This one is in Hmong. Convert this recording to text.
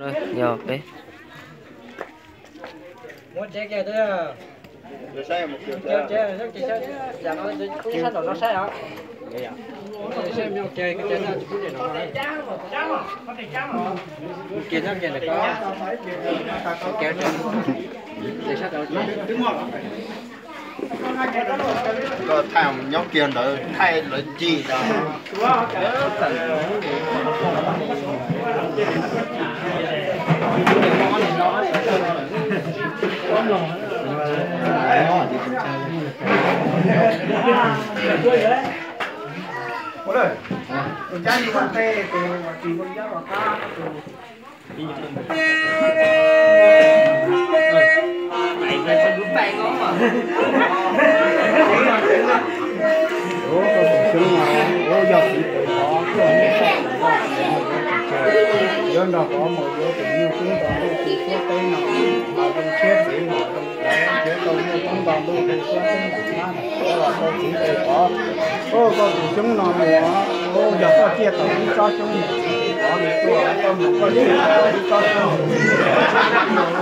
Yog peb. Sab nraum no saib os. Koj thaij nyob kiag ntawd thaij lawv cig ntawd. Yuav nrog pov mus yuav tus nyuj tub nto ntuj tu suab teb no, los zoo siab txiv los zoo nrhiav tau nyuj tub nto ntuj tu suab teb nram nab nram qab los tau txiv tes pov. Koj tus xyoob no mus, yog koj ciaj tau ib tsob xyoob mus txiv tes pov li tuaj, koj mus koj ciaj tau ib tsob xyoob mus txiv tes pov.